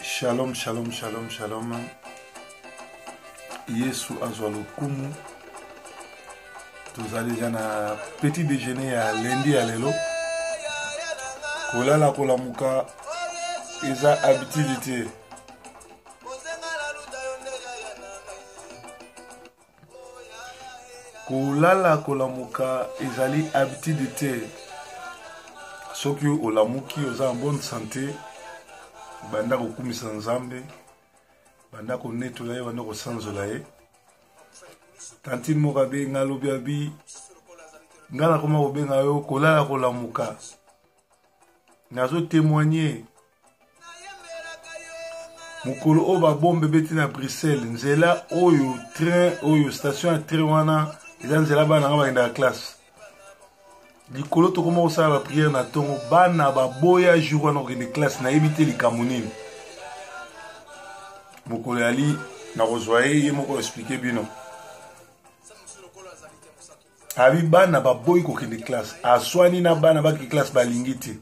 Shalom, shalom, shalom, shalom. Yesu azwa lokumu. Tozali deja na petit déjeuner ya lundi ya lelo. Kolala kolamuka eza habitude te. Kolala kolamuka ezali habitude te. Soki olamuki oza en bonne sante, banda kokumisa Nzambe, banda konetola ye, banda kosanzola ye. Tantine moko abengi nga alobi abi nga nakoma kobenga yo kolala kolamuka nazo témoigner mokolo oyo babombe ebeti na bruxelles nzela oyo train oyo station ya train wana eza nzela bana nga bakendaka classe likolo tokoma kosala bapriere na ntongo bana baboya jour wana kokende classe nayebi te likambo nini mokolo yali nakozwa ye ye moko explike bino abi bana baboyi kokende classe aswani na bana bake classe balingi te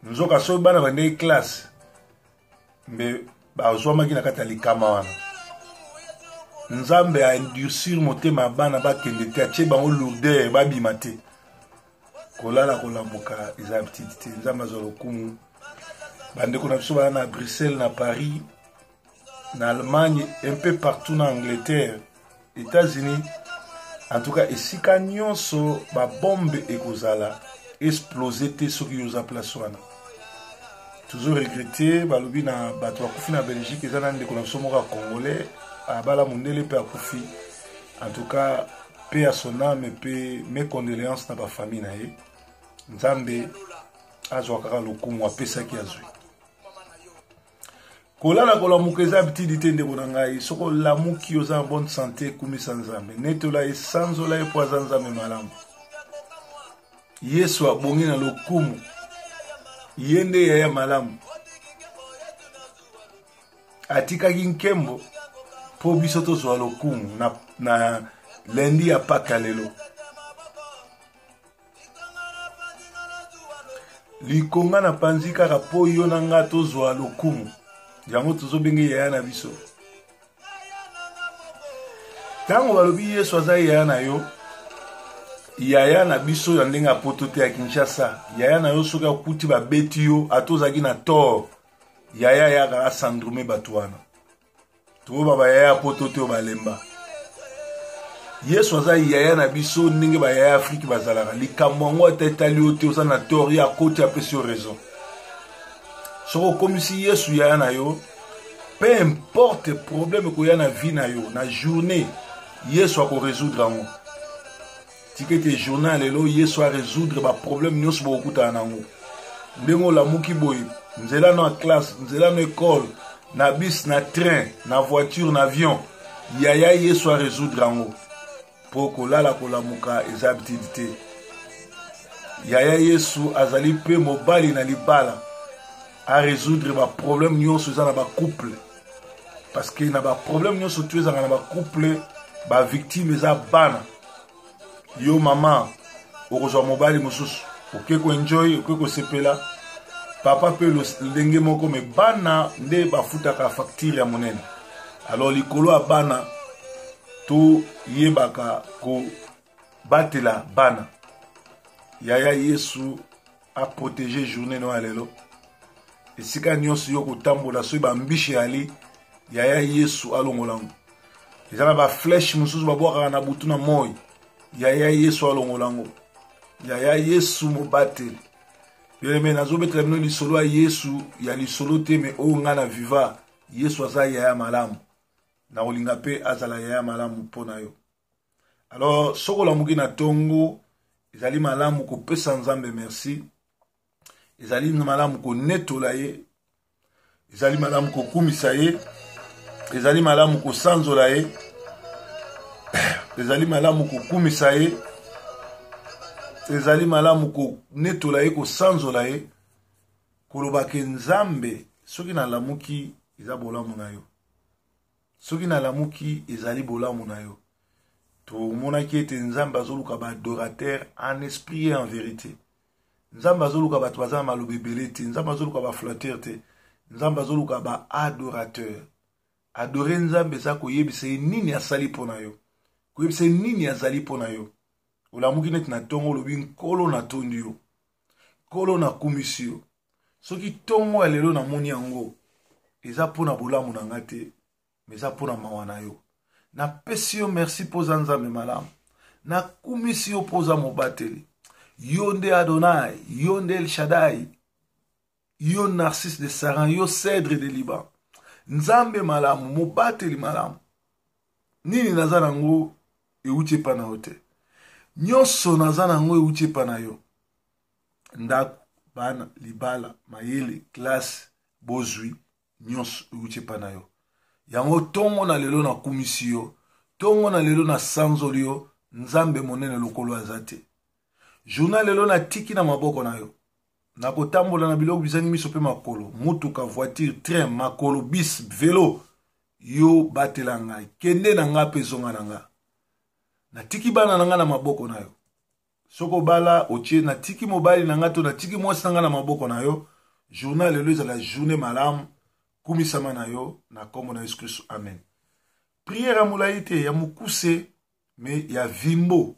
nzoka soki bana bandeki classe mbe bazwamaki na kati ya likama wana nzambe aendurcir motema ya bana bakende te atie bango lourdeur babima te kolala kolamuka eza aptite te nzambe azwa lokumu bandeko na biso baya na bruxelles na paris na allemagne un peu partout na angleterre états-unis en tout cas esika nyonso babombe ekozala explose te soki yo oza place wana tozo regrete balobi na bato bakufi na belgique eza na ndeko na biso moko ya congolais abala mondele mpe akufi en tout cas mpe ya son ame mpe mes condoléances na bafamille na ye nzambe azwa kaka lokumu apesaki azwi Kolala kolamuka eza habitude te ndeko na ngai. Soki olamuki oza en bonne santé, kumisa Nzambe. Netola ye, sanzola ye mpo aza Nzambe malamu. Yesu abongi na lokumu. Ye nde yaya malamu. Atikaki nkembo mpo biso tozwa lokumu na, na lundi ya Paka lelo. Likonga na panzi kaka mpo yo na nga tozwa lokumu. Yango tozobenge yaya na biso. Ntango balobi Yesu aza yaya na yo, yaya na biso ya ndenge ya poto te ya Kinshasa, yaya na yo soki akuti babeti yo, ata ozalaki na tort, yaya ayaka asandrume bato wana. Tokoba bayaya poto te oyo balemba. Yesu aza yaya na biso ndenge bayaya Afrike bazalaka. Likambo yango ata etali yo te, oza na tort, ye akoti apesi yo raison. Soki okomisi Yesu yaya na yo, peu importe problème ekoya na vie na yo, na journée, Yesu akoresoudre yango. Tika ete journée ya lelo Yesu a résoudre ba problème nyonso bokokutana na yango. Ndenge olamuki boye, nzela no ya classe, nzela no école, na bus, na train, na voiture, na avion, yaya Yesu a résoudre yango. Po kolala kolamuka eza habitude te. Yaya Yesu azali pe mobali na libala, a résoudre ba problème nyonso eza na ba couple. Parce que na ba problème nyonso tu ezanga na ba couple, ba victime eza bana. Yo mama okozwa mobali mosusu, oke koenjoy, oke kosepela, papa mpe ndenge moko, me bana nde bafutaka facture ya monene. Alors likolo ya bana toyebaka kobatela bana. Yaya Yesu a protéger journée no ya lelo. Esika nyonso yo kotambola soki bambishi yali, yaya Yesu alongola yango. Eza na ba flèche mosusu babwakaka na butu na moi, yaya Yesu alongola yango. Yaya Yesu mobateli. Bien-aimé, nazobetela bino lisolo ya Yesu ya lisolo te, me oyo nga na viva. Yesu aza yaya malamu, nakolinga mpe azala yaya malamu mpo na yo. Alors soki olamuki na tongo, ezali malamu kopesa Nzambe merci, ezali malamu konetola ye, ezali malamu kokumisa ye, ezali malamu kosanzola ye, ezali malamu kokumisa ye, ezali malamu konetola ye, kosanzola ye, koloba ke Nzambe soki nalamuki eza bolamu na yo, soki nalamuki ezali bolamu na yo. Tomonaki ete Nzambe azoluka ba adorateur en esprit et en vérité. Nzambe azoluka bato baza na maloba ebele te. Nzambe azoluka ba flatteur te. Nzambe azoluka ba adorateur. Adore Nzambe eza koyebisa ye nini asali mpo na yo, koyebisa ye nini azali mpo na yo. Olamuki neti na ntongo, olobi Nkolo natondi yo, Nkolo nakumisi yo. Soki ntongo ya lelo namoni yango, eza mpo na bolamu na ngai te, mais eza mpo na mawa na yo. Napesi yo merci mpo oza Nzambe malamu. Nakumisi yo mpo oza mobateli. Yo nde Adonai, yo nde El Shaddai, yo Narcisse de Saran, yo Cèdre de Liban. Nzambe malamu, mobateli malamu. Nini naza nango euti epa na yo te. Nyonso naza nango euti epa na yo. Ndako, bana, libala, mayele, classe, bozwi, nyonso euti epa na yo. Yango tongo na lelo nakumisi yo, tongo na lelo nasanzoli yo, Nzambe monene lokolo aza te. Journal lelo natiki na maboko na yo. Nakotambola na biloko bizangi miso mpe makolo, motuka, voiture, train, makolo, bis, velo. Yo batela ngai, kende na ngai mpe zonga na ngai. Natiki bana na ngai na maboko na yo. Soki obala otie, natiki mobali na ngai to natiki mwasi na ngai na maboko na yo. Journal lelo ezala journée malamu, kumisama na yo na kombo na Yesu Kristo, amen. Prière ya molai te, ya mokuse, mais ya vimbo.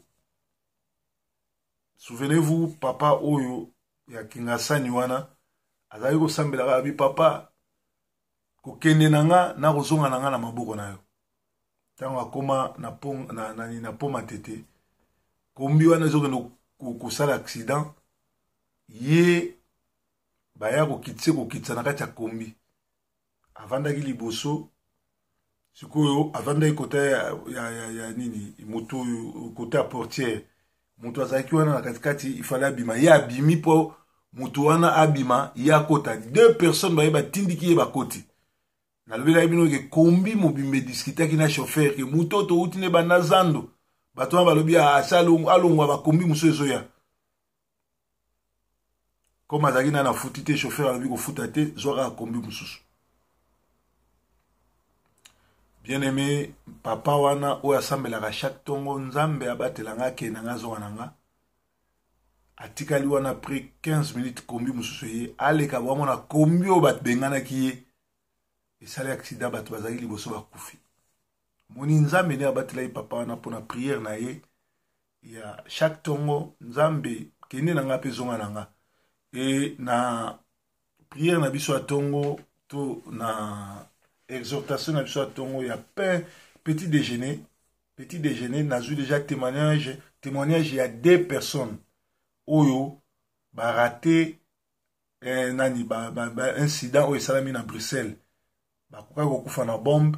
Souvenez-vous papa oyo ya Kingasani wana azalaki kosambelaka abi papa kokende na nga na kozonga na nga na maboko na yo. Ntango akoma na pong, na, na, na poma tete kombi wana ezokende kosala accident, ye baya kokitisa kokitisa na kati ya kombi, avandaki liboso. Sikoyo avandaki kota ya, ya, ya, ya nini moto oyo kota ya portière, moto azalaki wana na katikati, ifale abima, ye abimi mpo moto wana abima, ye akota. Deux personnes baye batindiki ye bakoti. Nalobelaki bino ke kombi mobimba ediskitaki na chauffeur ke moto oyo touti ne banda zando, bato wana balobi asi alongwa, bakombi mosusu ezoya. Comme azalaki nani afuti te, chauffeur alobi kofuta te, zwa kaka kombi mosusu. Bien aimé papa wana oyo asambelaka chaque tongo, Nzambe abatela nga, akende nga, azonga na nga. Atikali wana après 15 minutes kombi mosusu eye, aleka bamona kombi oyo bato benganaki ye esali accident, bato bazalaki liboso bakufi. Moni Nzambe nde abatelaki papa wana mpona prière na ye ya chaque tongo, Nzambe kende na nga mpe zonga na nga. E na prière na biso ya tongo to na exhortation na biso ya tongo ya pain petit déjeuner, petit déjeuner nazwi déjà témoignage ya deux personnes oyo ba raté nani ba, ba, ba incident oyo esalami na Bruxelles, bakokaki kokufa na bombe.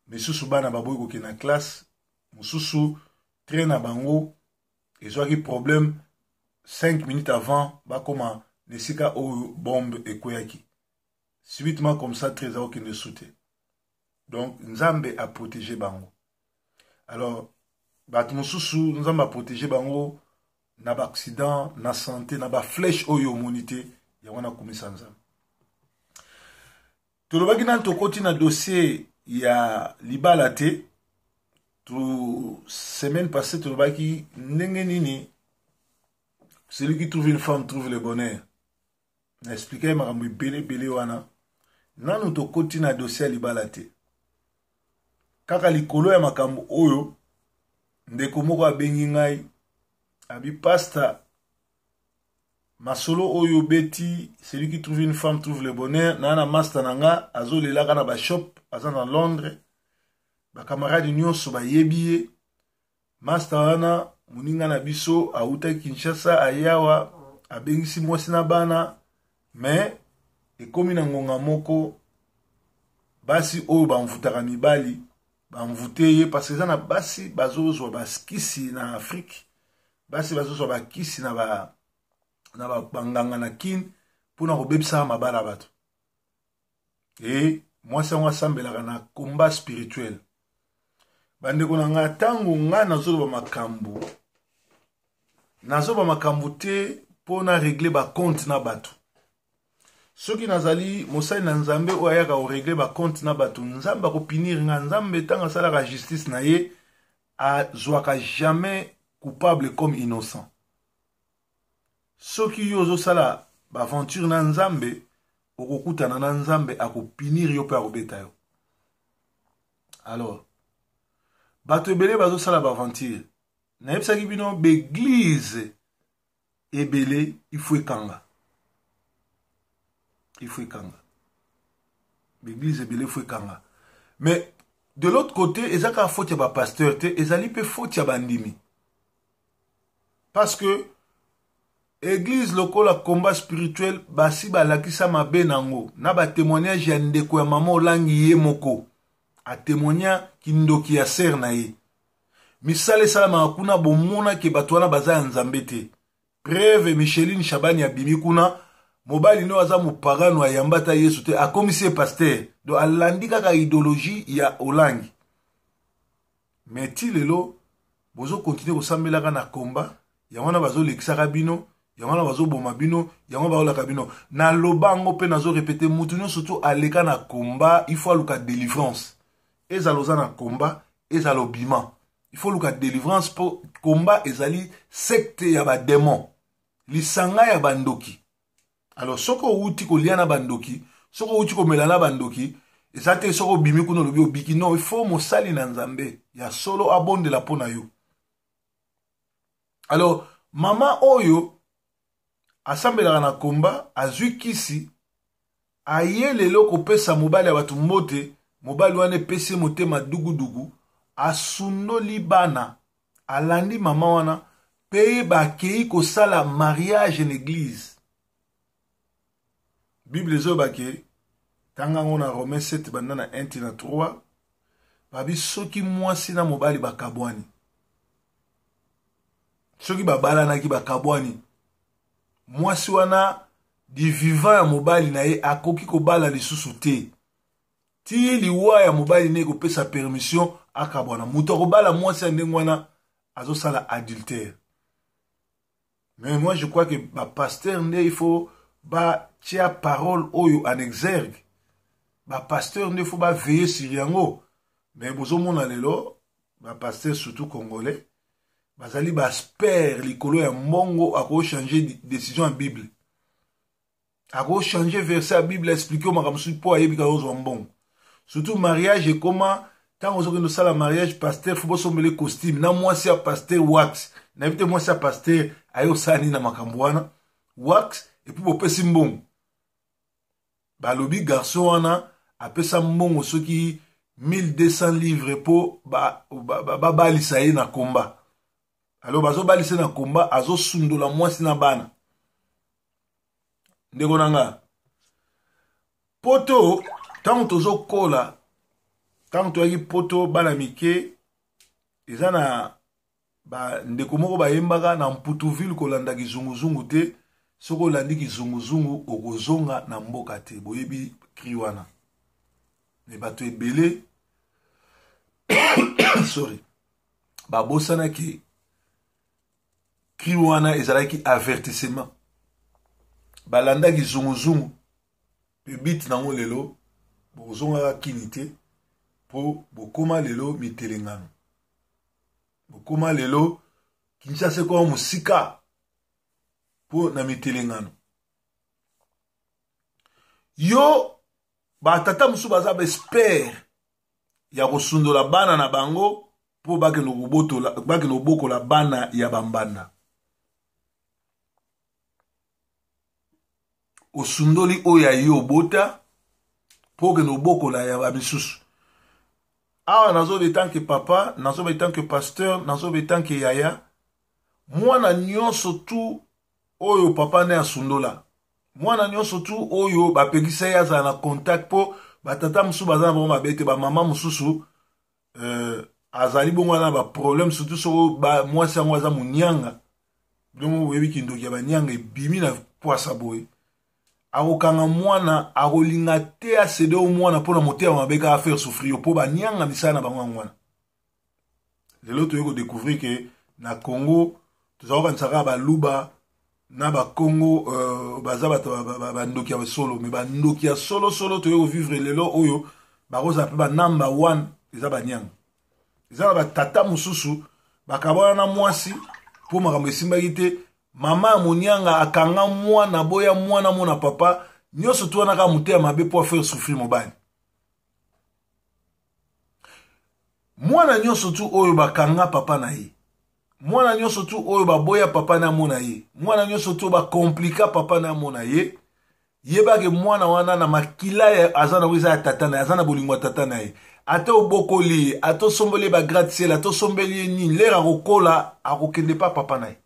Misusu bana baboyi kokende na classe, mosusu train na bango ezwaki problème 5 minutes avant bakoma na esika oyo bombe ekweyaki. Subitement comme ça train eza kokende su te. Donc Nzambe a protéger bango. Alors bato mosusu Nzambe a protéger bango na ba accident, na santé, na ba flèche oyo omoni te, yango wana kumisa Nzambe. Tolobaki nani tokoti na dossier ya libala te. To semaine passée tolobaki ndenge nini celui qui trouve une femme trouve le bonheur. Na expliquer makambo ebele ebele wana. Nanu tokoti na dossier ya libala te. Kaka likolo ya makambo oyo ndeko moko abengi ngai abi pasta masolo oyo obeti, celui qui trouve une femme trouve le bonheur. Na na master na nga azolelaka na ba shop, aza na Londres, ba camarade nyonso bayebi ye. Master wana moninga na biso awutaki Kinshasa ayawa, abengisi mwasi na bana, mais ekomi na ngonga moko basi oyo bamvutaka mibali bamvute ye, parce que eza na basi bazozwa baskisi na Afrique, basi bazozwa bakisi na ba na ba banganga na Kin mpona kobebisaka mabala bato. E mwasi yango asambelaka na combat spirituel. Bandeko na ngai, ntango ngai nazoloba makambo, nazoloba makambo te mpo na régler ba compte na bato. Soki nazali mosali na Nzambe oyo ayaka koregle ba compte na bato, Nzambe akopinir nga. Nzambe ntango asalaka justice na ye, azwaka jamais coupable comme innocent. Soki yo ozosala baaventure na Nzambe, okokutana na Nzambe, akopinir yo mpe akobeta yo. Alors bato ebele bazosala baaventure. Nayebisaki bino, baeglize ebele ifo ekanga, ifo ekanga, baeglize ebele ifo ekanga. Mais de l'autre côté, eza kaka faute ya bapasteur te, ezali mpe faute ya bandimi, parce que église lokola Combat Spirituel, basi balakisa mabe nango na batémoignage ya ndeko ya mama Olangi. Ye moko atémoigna kindoki ya sœur na ye, misala esalamaka kuna. Bomonaki bato wana baza ya Nzambe te. Preuve, Micheline Shabani abimi kuna, mobali no aza mopagano, ayamba ata Yesu te, akomisi ye pasteur. Donc alandi kaka idéologie ya Olangi. Mais ti lelo bozokontinue kosambelaka na komba yango wana, bazolekisaka bino yango wana, bazoboma bino yango, baolaka bino. Naloba yango mpe nazorépéter: mutu nyonso to aleka na komba, il faut aluka délivrance. Ezala oza na komba, ezala obima, il faut luka délivrance, mpo komba ezali secte ya badémon, lisanga ya bandoki. Alors soki owuti kolia na bandoki, soki owuti komela na bandoki, eza te soki obimi kuna olobi obiki. Non, il faut mosali na Nzambe ya solo abondela mpo na yo. Alors mama oyo asambelaka na komba azwi kisi, aye lelo kopesa mobali ya bato mbote. Mobali wana epesi ye motema dugudugu, asundoli bana, alandi mama wana mpe bakei kosala mariage na église. Bible ezoyoba ke, tanga yango na Romain 7, banda na 1 na 3, babi soki mwasi na mobali bakabwani, soki babalanaki bakabwani, mwasi wana du vivant ya mobali na ye akoki kobala lisusu te ti liwa ya mobali ne ekopesa permission akabwana. Moto akobala mwasi ya ndenge wana azosala adultère. Mais moi, je crois que bapasteur nde il faut batia parole oyo en exergue. Bapasteur nde faut baveiller sur yango. Mais bozomona lelo bapasteur, surtout congolais, bazali baspere likolo ya mbongo. Akochange décision ya Bible, akochange verset ya Bible, explique makambo mosusu mpo ayebi kaka ozwa mbongo. Surtout mariage ekoma, ntango ozokende osala mariage, pasteur faut bosombele costume na mwasi ya pasteur wax. Nayebi te mwasi ya pasteur aye osala nini na makambo wana wax. Et puis bopesi mbongo, balobi garçon wana apesa mbongo soki 1200 livre mpo babalisa ba, ba ye na komba. Alors bazobalisa ye na komba, azosundola mwasi na bana. Ndeko na nga, poto ntango tozokola, ntango toyaki poto, bana mike, eza na bandeko moko bayembaka na Mputuville: "Kolanda kizunguzungu te, soki olandi kizunguzungu okozonga na mboka te." Boyebi cri wana. Me bato ebele, sorry, babosanaki cri wana ezalaki avertissement. Balandaki zunguzungu mpe biti nango. Lelo bokozongaka kini te, mpo bokóma lelo mitelengano, bokóma lelo Kinshasa ekoma mosika mpo na mitelengano. Yo batata mosusu baza baespere ya kosundola bana na bango mpo bakende kobokola bana ya bambanda. Osundoli oyo ya yo obota mpo okende kobokola ya bamisusu. Awa nazoba etanke papa, nazoba etanke pasteur, nazoba etanke yaya. Mwana nyonso tu oyo papa ne asundola, mwana nyonso tu oyo bapekisa ye azala na contact, mpo batata mosusu baza na bango mabe te, bamama mosusu azali bongo wana na baproblème, surtout soko mwasi yango aza monianga. Bilongo boyebi, kindoki ya banianga ebimi na pwasa boye. Akokanga mwana, akolinga te asede o mwana mpo na motema mabe, kaka faire souffrir yo, mpo banianga misala na bango yango wana. Lelo toyei kodécouvrir ke na Congo toza kokanisa kaka Baluba na Bakongo baza bato bandoki ya solo. Me bandoki ya solosolo toyei kovivre lelo oyo, bakozala mpe banumber one eza banianga. Eza na batata mosusu bakabwana na mwasi mpo makambo esimbaki te. Mama ya monianga akanga mwana, boya mwana mona papa, nyonso tu wana kaka motema mabe mpo afaire souffrir mobali. Mwana nyonso tu oyo bakanga papa na ye, mwana nyonso tu oyo baboya papa na amona ye, mwana nyonso tu oyo bakomplika papa na amona ye, yebake mwana wana na makila ya aza nango eza ya tata na ye, aza na bolingo ya tata na ye. Ata obokoli ye, ata osombeli ye bagratte ciel, ata osombeli ye nini, lere akokola akokende pa papa na ye.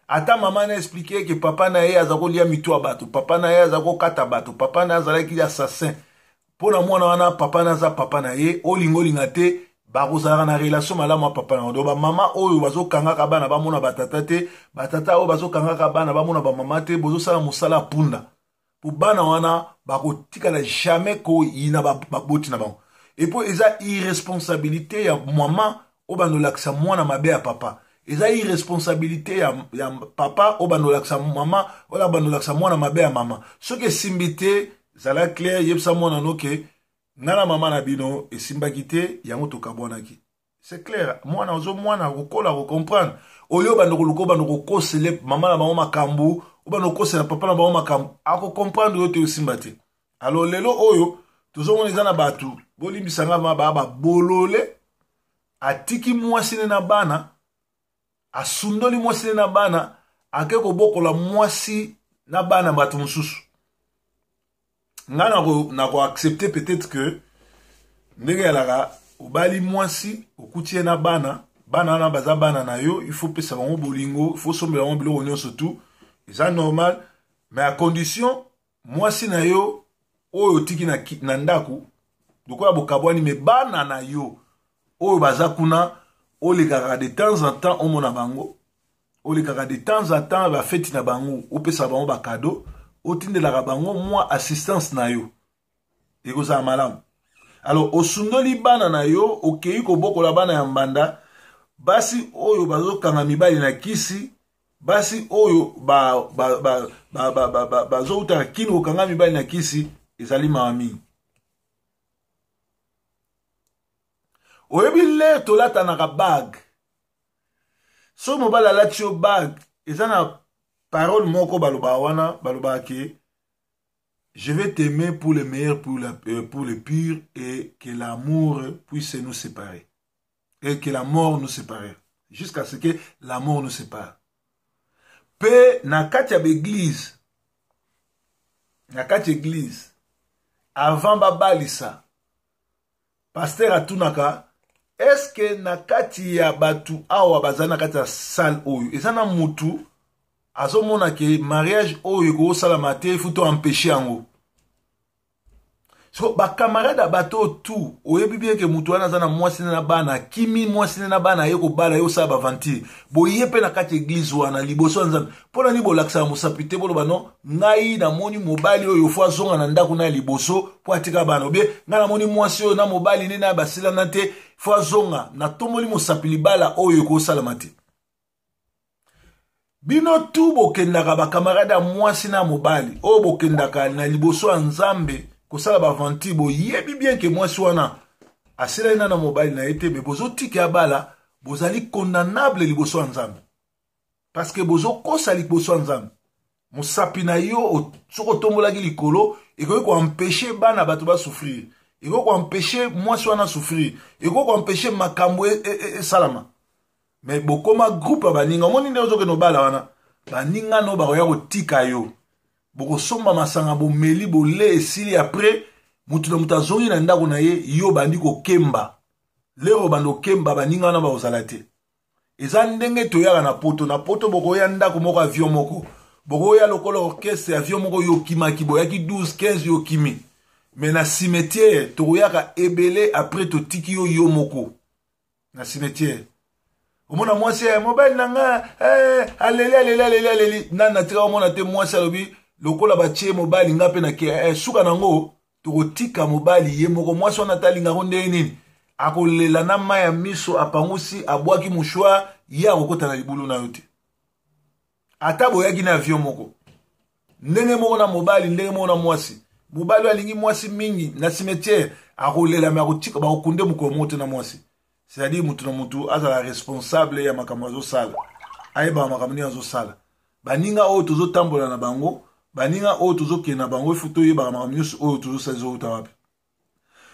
Ata mama na explike ye ke papa na ye aza kolia mitu ya bato, papa na ye aza kokata bato, papa na ye azalaki assassin. Mpo na mwana wana, papa na aza papa na ye, olinga olinga te, bakozalaka na relation malamu ya papa na bango. Donc bamama oyo bazokangaka bana bamona batata te, batata oyo bazokangaka bana bamona bamama te, bozosala mosala ya punda. Po bana wana bakotikala jamais koyina baboti na bango. Et puis eza irresponsabilité ya mama oyo bandolakisa mwana mabe ya papa. Eza irresponsabilité ya papa oyo bandolakisa mama, oyo bandolakisa mwana mabe ya mama. Soki esimbi te, zala clair, yebisa mwana no ke nga na mama na bino esimbaki te, yango tokabwanaki. C'est clair, mwana ozo mwana akokola akocomprendre. Oyo bando koluka bando kokosele mama na bango makambo, bando kokosela papa na bango makambo, akocomprendre yo te, osimba te. Alors lelo oyo tozomona eza na bato, bolimbisa nga ma ba bolole, atiki mwasi ne na bana, asundoli mwasi ne na bana, ake kobokola mwasi na bana bato mosusu. Nga nako accepter peut-être que ndenge yalaka obali mwasi okuti ye na bana, bana wana baza bana na yo, il faut pesa bango bolingo, il faut sombela bango biloko nyonso tout, eza normal, mais à condition mwasi na yo oyo otiki na ndako lokola bokabwani, mais bana na yo oyo baza kuna olekaka de temps en temps omona bango, olekaka de temps en temps ba fête na bango, opesa bango ba cadeau, otindelaka bango mwa assistance na yo, ekozala malamu. Alors osundoli bana na yo, okei kobokola bana ya mbanda, basi oyo bazokanga mibali na kisi, basi oyo bazowutaka kini kokanga mibali na kisi, ezali mawa mingi. Oyebi le tolatanaka bague, soki mobali alati yo bague, eza na parole moko balobaka wana, balobaka ke je vais t'aimer pour le meilleur, pour le pire, et que l'amour puisse nous séparer, et que la mort nous sépare, jusqu'à ce que la mort nous sépare. Pe na kati ya église, na kati église, avant babalisa, pasteur atunaka, est-ce que na kati ya batu awa bazali na kati ya salle oyo, eza na mutu azomona ke mariage oyo ekosalama te, faut to empêcher yango. So ba camarade ya bato tout, oyebi bien ke mutu wana aza na mwasi na bana, kimi mwasi na bana ye kobala ye osala ba aventure. Boye pe na kati église wana liboso ya Nzambe. Pona ni bolakisa mosapi te, boloba non, ngai namoni mobali oyo fo azonga na ndako na liboso po atika bana, obie ngai namoni mwasi oyo na mobali ne na basilana te fo azonga, natomboli mosapi libala oyo ekosalama te. Bino tu bokendaka ba camarade ya mwasi na mobali oyo bokendaka na liboso ya Nzambe kosala ba aventure, boyebi bien ke mwasi wana asilaki na mobali na ye te, mais bozotika ya bala, bozali condamnable liboso ya Nzambe, parce que bozokosa liboso ya Nzambe. Mosapi na yo soki otombolaki likolo, ekoki koempêcher bana bato basouffrir, ekoki koempêcher mwasi wana souffrir, ekoki koempêcher makambo esalama. Mais bokoma groupe ya baninga, omoni nde ozokende obala wana, baninga no bakoya kotika yo, bokosomba masanga, bomeli, bole, esili, après mutu na mutu azongi na ndako na ye, yo bandi kokemba. Lero bandi kokemba, baninga wana bakozala te. Eza ndenge toyaka na poto, na poto bokoya ndako moko, avion moko, bokoya lokola orchestre, avion moko yo okimaki, boyaki 12 15 yo okimi. Mais na cimetière tokoyaka ebele, après totiki yo yo moko na cimetière. Omona mwasi ya mobali na nga, aleli, aleli, aleli, aleli, nani natika omona te. Mwasi alobi lokola batie mobali nga mpe nake, suka nango tokotika mobali ye moko. Mwasi wana atalingako ndenge nini, akolela na mai ya miso, apangusi, abwaki mouchoir, ye akokota na libulu na yo te. Ata boyaki na avion moko, ndenge moko na mobali, ndenge moko na mwasi. Mobali oyo alingi mwasi mingi na cimetière akolela, me akotika, bakokunde mokolo moko te na mwasi. C'est-à-dire mutu na mutu azala responsable ya makambo azosala, ayebaka makambo nini azosala. Baninga oyo tozotambola na bango, baninga oyo tozokende na bango, ifo toyebaka makambo nyonso oyo tozosala ezowuta wapi.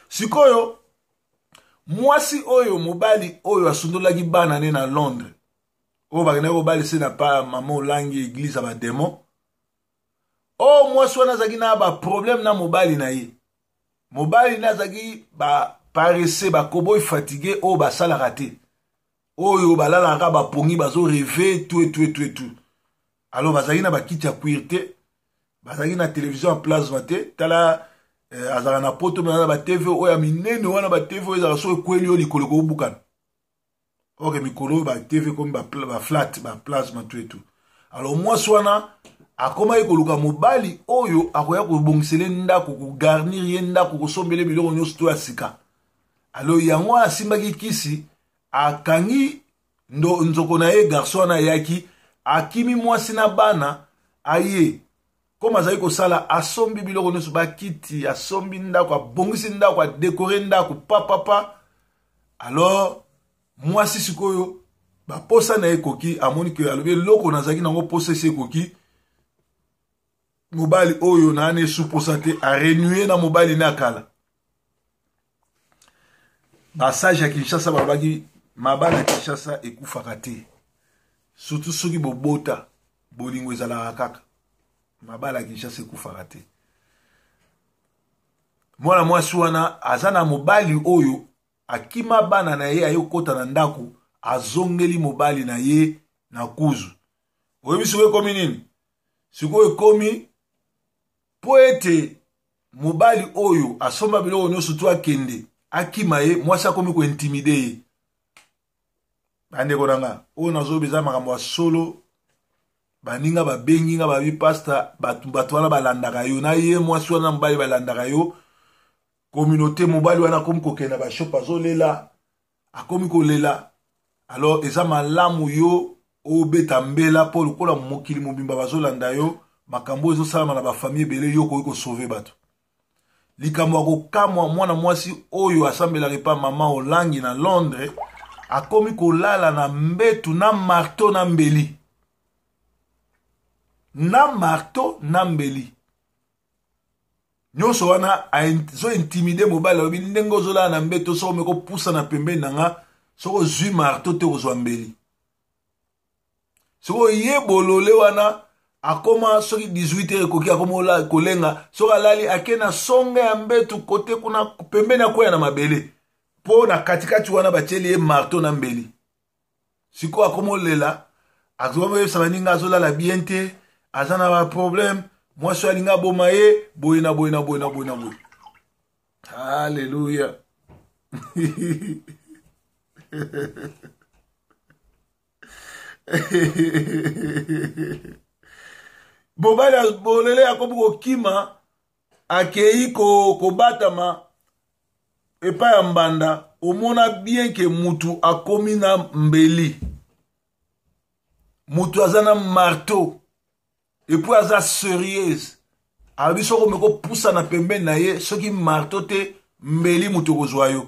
Sikoyo mwasi oyo, mobali oyo asundolaki bana ne na Londres, oyo bakendaki kobalisa na pa mama Olangi, eglise ya bademon, oyo mwasi wana azalaki na baproblème na mobali na ye. Mobali na azalaki baparese, bakoboy fatigue oyo basalaka te, oyo balalaka bapongi, bazo reve tout et tout et tout et tout. Alors bazalaki na bakiti ya cuir te, bazalaki na télévision ya plasma te. Tala, azalaka na poto, me na batv oyo ya minene wana, batv oyo ezalaka soki ekweli yo likolo ekobukana. Ok, mikolo oyo batv ekomi baflat, baplasma, tout et tout. Alors mwasi wana akomaki koluka mobali oyo akoya kobongisela ndako, kogarnir ye ndako, kosombele biloko nyonso to ya sika. Alors yango wana asimbaki kisi, akangi nzoko na ye. Garçon wana ayaki, akimi mwasi na bana, aye kome azali kosala, asombi biloko nyonso, bakiti, asombi ndako, abongisi ndako, adekore ndako, papapa. Alors mwasi sikoyo baposa na ye ekoki, amoni ke, alobi eloko nazalaki nango posa esi ekoki, mobali oyo naana esu posa te. Arenue na mobali na kala. Basage ya Kinshasa balobaki mabala ya Kinshasa ekufaka te, surtout soki bobota, bolingo ezalaka kaka. Mabala ya Kinshasa ekufaka te. Mwana mwasi wana aza na mobali oyo akima bana na ye, aye kokota na ndako, azongeli mobali na ye na kuzu. Oyebi sikoyo ekomi nini? Sikoyo ekomi mpo ete mobali oyo asomba biloko nyonso to akende akima ye, mwasi akomi kointimide ye. Bandeko na nga, oyo nazoyoba eza makambo ya solo. Baninga babengi nga, babi pasta, bato wana balandaka yo na ye, mwasi wana mobali balandaka yo, communauté. Mobali wana akomi kokende na bashop, azolela, akomi kolela. Alors eza malamu yo obeta mbela, mpo lokola mokili mobimba bazolanda yo, makambo oyo ezosalama na bafamille ebele, yo okoki kosauve bato. Likambo ya kokamwa, mwana mwasi oyo asambelaka epa mama Olangi na Londres akomi kolala na mbetu na marto na mbeli, na marto na mbeli nyonso wana. Azo intimide mobali, alobi ndenge ozolala na mbeto, soki omeki kopusana pembeni na nga, soki ozwi marto te, kozwa mbeli. Soki oye bolole wana, akoma soki 18 heures ekoki, akoma kolenga. Soki alali, ake na songa ya mbetu kote kuna pembeni, akwea na mabele, mpo na katikati wana batieli ye marto na mbeli. Sikoyo akoma olela, azoyebisa baninga azolala bien te, aza na baproblème, mwasi oyo alingi aboma ye, boye na boye na boye na boye na boye. Alleluya. Mobali bolele akomi kokima, akei kobatama epai ya mbanda. Omona bien ke mutu akomi na mbeli, mutu aza na marteau, epuis aza serieuse. Alobi soki omeki kopusana pembeni na ye, soki marteau te, mbeli moto ekozwa yo.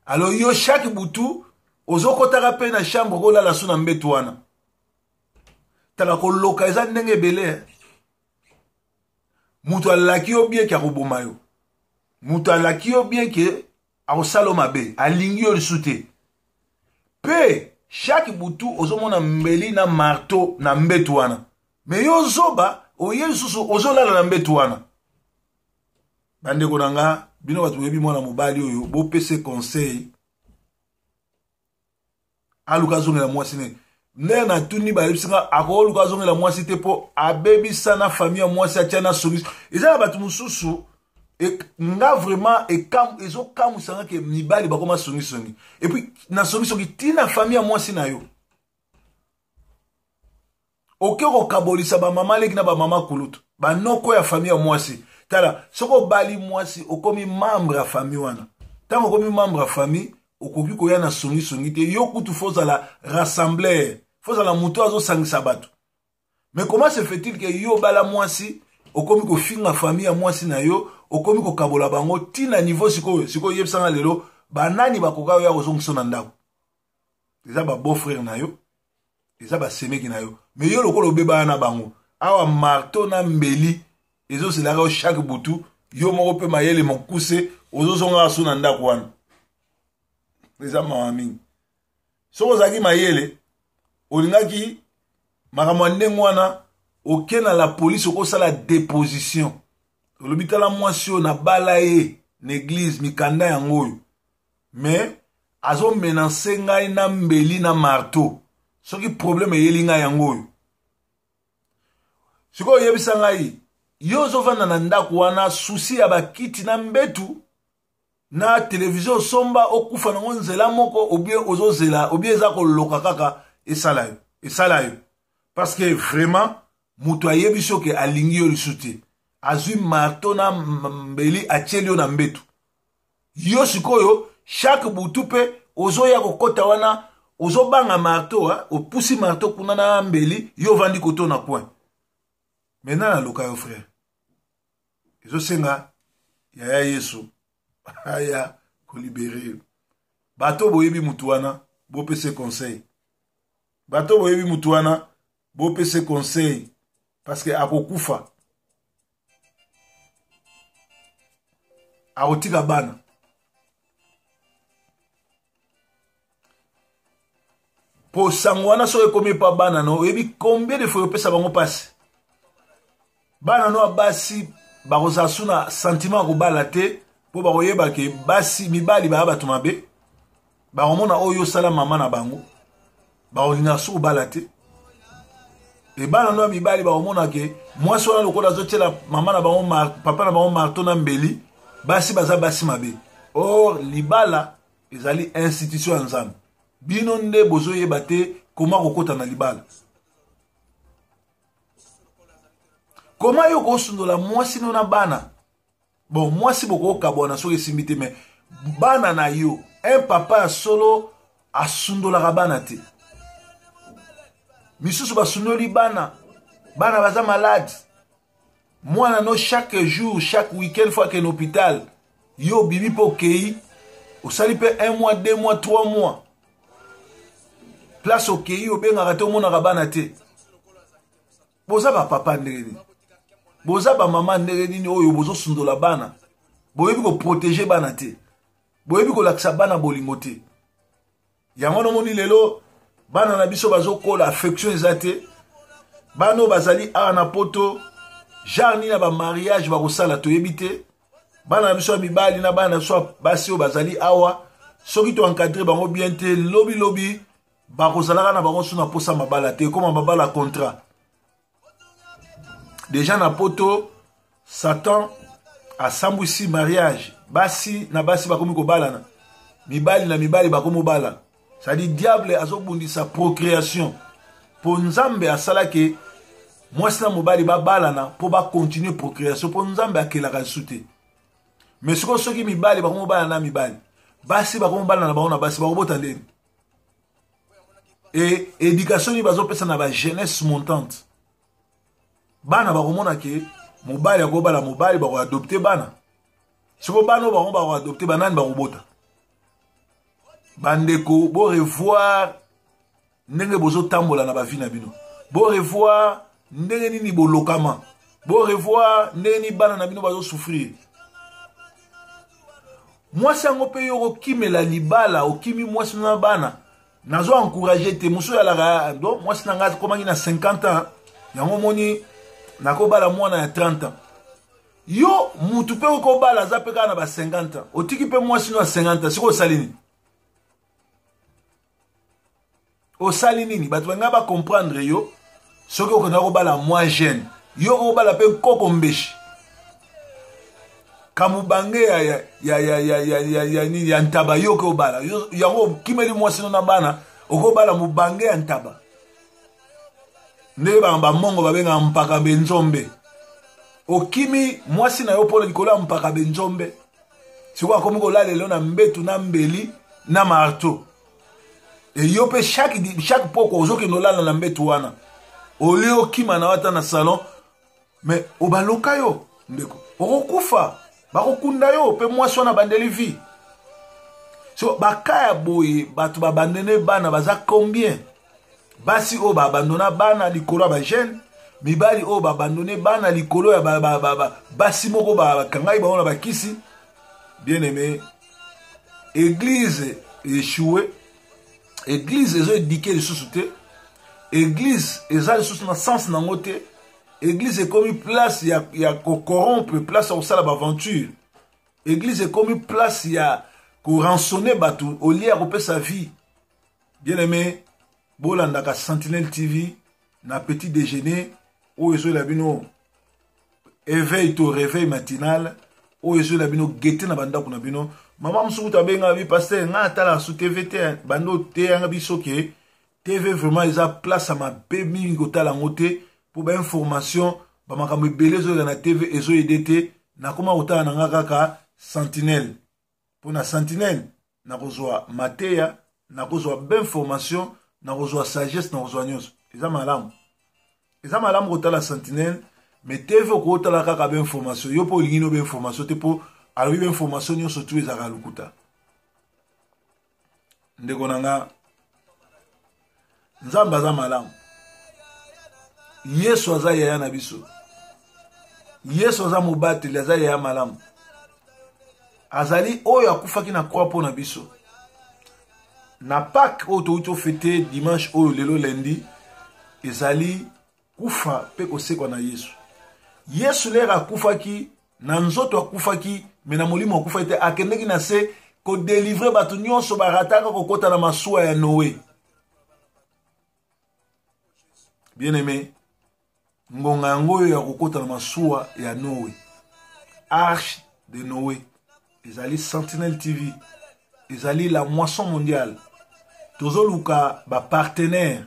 Alors yo chaque butu ozokotaka mpe na chambre, kolala so na mbeto wana. Tala, koloka eza ndenge ebele. Moto alaki yo bien ke akoboma yo, moto alaki yo bien ke akosala yo mabe, alingi yo lisusu te, mpe chaque butu ozomona mbeli na marteau na mbeto wana. Me yo zoba, oye lisusu ozolala na mbeto wana. Bandeko na nga, bino bato boyebi mwana mobali oyo, bopese conseil aluka azongela mwasi ne. Nde natuni, bayebisi nga akoluka azongela mwasi te, mpo abebisa na famille ya mwasi, atia na solution. Eza na bato mosusu nga vraiment ezokamwisa nga ke mibali bakoma songisongi, epuis na songisongi ntina famille ya mwasi na yo, oke kokabolisa bamama leki na bamama kulutu, banoko ya famille ya mwasi. Tala, soki obali mwasi, okomi membre ya famille wana. Ntango okomi membre ya famille, okoki koya na songisongi te. Yo kutu fo ozala rassembleur, fo ozala moto azosangisa bato. Mais comment se fait-il ke yo obala mwasi, okomi kofinga famille ya mwasi na yo, okomi kokabola bango ntina niveau? Sikoyo, sikoyo yebisanga lelo, banani bakoka oya kozongisa na ndako? Eza ba beau frère na yo? Eza basemeki na yo. Mais yo lokola obebana na bango, awa marteau na mbeli ezoselaka yo chaque butu, yo moko mpe mayele mokuse ozozongaka so na ndako wana. Eza mawa mingi. Soki ozalaki mayele, olingaki makambo ya ndenge wana, oke na la police, okosala deposition. Olobi tala mwasi oyo nabala ye na eglise, mikanda yango oyo, mais azomenanse ngai na mbeli na marteau, soki problème eyeli ngai yango oyo. Sikoyo oyebisa ngai, yo ozovanda na ndako wana, susi ya bakiti na mbetu na televizio osomba, okufa nango nzela moko, obie ozozela, obie eza koloka kaka esala yo, esala yo. Parce que vraiment moto ayebi soki alingi yo lisusu te, azwi marteau na mbeli atieli yo na mbetu. Yo sikoyo chaque butu mpe ozoya kokota wana, ozobanga marteau, hein? Opusi marteau kuna na mbeli, yo ovandi koto na coin. Maintenant naloka yo frère, ezosenga yaya Yesu aya kolibere yo. Bato boyebi mutu wana, bopese conseil. Bato boyebi mutu wana, bopese conseil, parce que akokufa, akotika bana. Po sango wana soki ekomi epa bana no, oyebi combien de fois opesa bango mpasi? Bana no ya basi bakozala su na sentiment ya kobala te, mpo bakoyeba ke basi mibali baya bato mabe, bakomona oyo osala mama na bango, bakolinga su kobala te. E bana no ya mibali bakomona ke mwasi wana lokola azotiela mama na bango, papa na bango marteau na mbeli, basi baza basi mabe. Or libala ezali institution ya Nzambe. Bino nde bozoyeba te koma kokota na libala. Koma yo kosundola mwasi no na bana. Bon, mwasi bokokabwana soki esimbi te, mais bana na yo, un papa ya solo asundolaka bana te. Misusu basundoli bana, bana baza malade. Mwana no chaque jour, chaque week-end faut akende hôpital. Yo obimi mpe okei, osali mpe 1 mois, 2 mois, 3 mois. Place okei obengaka te, omonaka bana te. Boza ba papa ndenge nini? Boza ba mama ndenge nini oyo bozosundola bana? Boyebi koprotege bana te, boyebi kolakisa bana bolingo te. Yango nomoni lelo bana na biso bazokola, affection eza te. Bana oyo bazali awa na poto, genre nini ya bamariage bakosala toyebi te. Bana na biso ya mibali na bana na biso ya basi oyo bazali awa, soki to encadre bango bien te, lobi lobi bakozalaka na bango so na posa mabala te, ekoma mabala contrat. Deja na poto Satan asambwisi mariage, basi na basi bakomi kobalana, mibali na mibali bakomi kobalana. C'est-à-dire diable azobundisa procréation, po Nzambe asalaki mwasi na mobali babalana po bakontinue procréation, po Nzambe akelaka lisusu te. Mais sikoyo soki mibali bakomi kobalana na mibali, basi bakomi kobalana na bango na basi, bakobota ndeni? E éducation nini bazopesa na ba jeunesse montante? Bana bakomona ke mobali akobala mobali, bakoadopte bana. Sikoyo bana oyo bango bakoadopte, banani bakobota? Bandeko, bo revoir ndenge bozotambola na bavi na bino, bo revoir ndenge nini bolokama, bo revoir ndenge nini bana na bino bazosouffrir. Mwasi yango mpe yo okokimela libala, okimi mwasi na bana. Nazo encourage te mosusu alaka do mwasi na ngai akomaki na 50 ans, yango omoni nakobala mwana ya 30 ans. Yo mutu mpe okobala aza mpe kaka na ba 50 ans, otiki mpe mwasi no ya 50 ans, sikoyo osali nini? Osali nini? Bato balingai bacomprendre yo soki okenda kobala mwa jeune, yo okobala mpe nkoko mbeshi kamubange ya, ya, ya, ya, ya, ya, ya, ya, nini ya ntaba. Yo okobala yango, okimeli mwasi no na bana, okobala mobange ya ntaba ndenge bamongo babengaka mpaka benzombe. Okimi mwasi na yo mpona likolo ya mpaka benzombe, sikoyo akomi kolalela yo na mbetu na mbeli na marteau. E yo mpe chaque poko ozokende olala na mbetu wana, olie okima na yo ata na salon, mais obaloka yo ndeko, okokufa, bakokunda yo mpe mwasi wana bandeli vie. So baka ya boye, bato babandene bana baza combien? Basi oyo baabandona bana likolo ya bajeune, mibali oyo baabandone bana likolo ya ba, ba, ba, ba, basi moko bakangaki bango na bakisi. Bien aimé, église échoué, église ezo éduquer lisusu te, église eza lisusu na sens nango te, église ekomi place ya, ya kocorrompre, place ya kosala baaventure, église ekomi place ya korançonne bato olie ya kopesa vie. Bien aimé, bolandaka Sentinelle TV na petit déjeuner oyo ezoyela bino éveil to réveil matinal, oyo ezoyela bino gete na bandako na bino. Mama mosusu kutu abenga bi pasteur, ngai atalaka su TV te, bando oteyanga biso ke TV vraiment eza place ya mabe mingi, kotala yango te mpo bainformation bamakambo ebele ezoyela na TV ezoyede te. Nakoma kotala na nga kaka Sentinelle, mpo na Sentinelle nakozwa mateya, nakozwa bainformation, nakozwa sagesse, nakozwa nyonso. Eza malamu, eza malamu kotala Sentinelle, mais TV okotala kaka bainformation yo mpo olingi no bainformation te, mpo alobi bainformation nyonso tu ezalaka lokuta. Ndeko na nga, Nzambe aza malamu, Yesu aza yaya na biso, Yesu aza mobateli, aza yaya malamu, azali oyo akufaki na croix mpo na biso. Na Pâques oyo touti ofete dimanche oyo, lelo lundi, ezali kufa mpe kosekwa na Yesu. Yesu lere akufaki na nzoto akufaki, me na molimo akufaki te, akendeki na se kodelivre bato nyonso barataka kokɔta na masuwa ya Noe. Bien aimé, ngonga yango oyo ya kokɔta na masuwa ya Noe, arche de Noé, ezali Sentinelle TV, ezali la moisson mondiale. Tozoluka bapartenaire,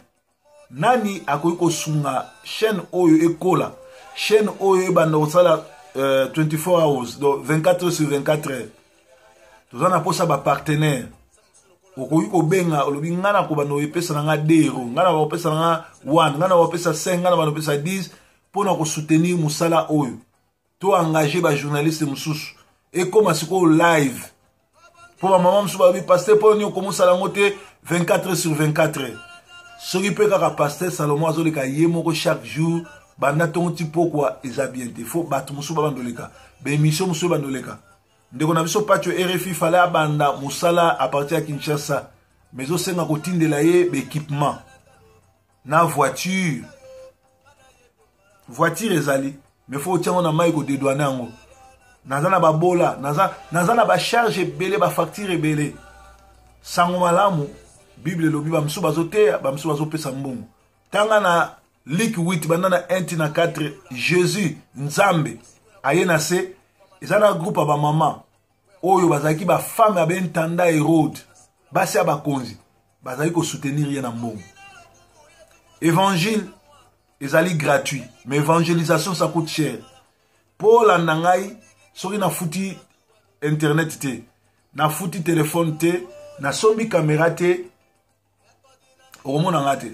nani akoki kosunga chaîne oyo ekola, chaîne oyo ebanda kosala 24 hours, donc 24 heures sur 24 heures. Toza na mposa bapartenaire. Okoki kobenga, olobi ngai nakobanda koepesa na nga 2 euro, ngai na bakopesa na nga 1, ngai na bakopesa 5, ngai na bakopesa 10 mpo na kosoutenir mosala oyo. To engage bajournaliste mosusu, ekóma sikoyo live, mpo bamama mosusu balobi pasteur, mpo nini okomosala yango te 24 heures sur 24 heures? Soki mpe kaka pasteur Salomon azoleka ye moko chaque jour banda ntongo ti pokwa, eza bien te. Fo bato mosusu babanda oleka baémission mosusu ebanda oleka. Ndeko na biso Patio RFI fale abanda mosala à partir ya Kinshasa, mais ezosenga kotindela ye baéquipement na voiture. Voiture ezali, mais fo otia yango na mai, kodedwane yango. Naza na babola, naza, naza na bacharge ebele, bafacture ebele. Sango malamu, Bible elobi bamosusu bazoteya, bamosusu bazopesa mbongo. Tanga na Luc 8 banda na 1 ti na 4, Jésus Nzambe aye na se, eza na groupe ya bamama oyo bazalaki bafemme ya bentanda Herode, basi ya bakonzi, bazali kosoutenir ye na mbongo. Évangile ezali gratuit, mais évangélisation ça coûte cher. Mpo olanda ngai, soki nafuti internet te, nafuti telefone te, nasombi kamera te, okomona ngai te.